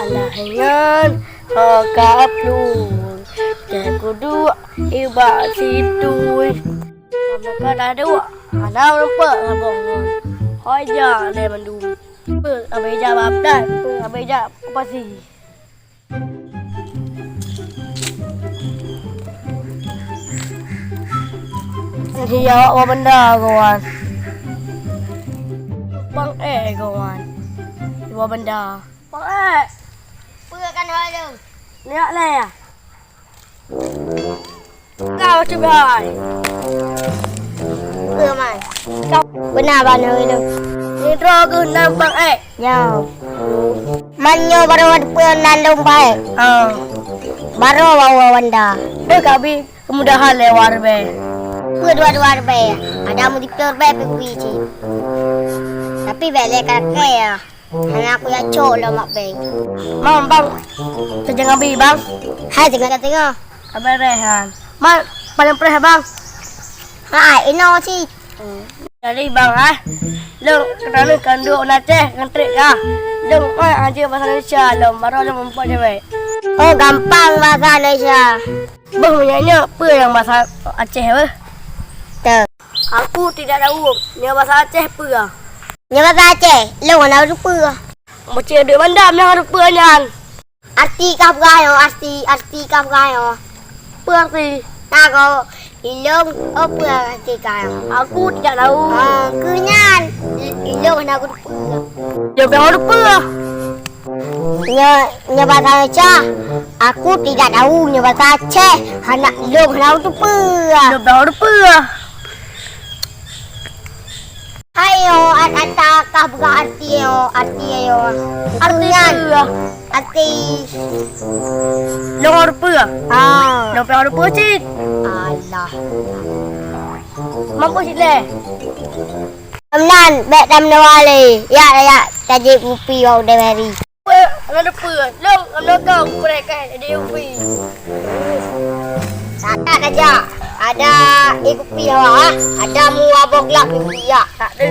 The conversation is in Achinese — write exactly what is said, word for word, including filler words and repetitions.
Alah nyan, ho ka plueng, teuh kuduek i bak situeng. Maka taduek, hana rumpok saboh ngon. Ho ija lé mandum. Peue abéh ija bak Abdai, peue abéh ija pasi. Jadi awak bawa benda kawan. Bang eh kawan. Bawa benda. Bang eh. Peue kan hai tu? Lihat lah ya. Kau cubai. Peue man? Kau beuna bak nyoe lôn. Nidroe keuh nan bang eh. Nyoe. Man nyoe barô wateupeue nan lôn baét. Ah. Barô wawa wanda. Deuh kabi kemudahan lewat ribée. Peue dua-dua ribée? Ada meusiplôh ribée pih cit. Tapi bék lé kakée ya. Hana kujak cok lom mak beng. Mam, bang. Teujang abi, bang. Hai, teungoh-teungoh. Abang Rehan. Mam, paling preh, bang. Hai, inoe cit. Jadi, bang, ah. Lôn keudroe kandung na teh ngan trek kah. Lôn, ah, aja bahasa Indonesia lôn, baru lôn muphom cewek. Oh, gampang bahasa Indonesia. Beuh, meunyoe nyoe peue nyang basa Aceh beuh? Teu. Aku tidak tahu. Nyoe basa Aceh peue? Nyoe basa Aceh, lôn hana teupeue. Meucit duek mandam nyang teupeue nyan. Arti kah peugah nyoe, arti, arti kah peugah nyoe. Peue arti? Tago, ilong, oh peue arti kah nyoe? Aku tidak tahu. Ah, keu nyan, i-, ilong hana teupeue. Nyoe pih hana teupeue. Nyoe, nyoe basa Indonesia, aku tidak tahu nyoe basa Aceh, hana lôn hana teupeue. Nyoe basa teupeue. Ayo, at-, ata kah buka arti yo, arti yo. Arti nyan. Arti. Lôn teupeue. Ah. Lôn pih teupeue cit. Alah. Mampu cit lé. Amnan, bék tam nawa lé. Ya, ya, tajép kupi wau deh hari. Peue, hana teupeue. Lôn, lôn kau, peue ka jadi upi. Tak, tak aja. Ada ikupi awak, ah. Ada mu abok lap upi, ya. Tak ada.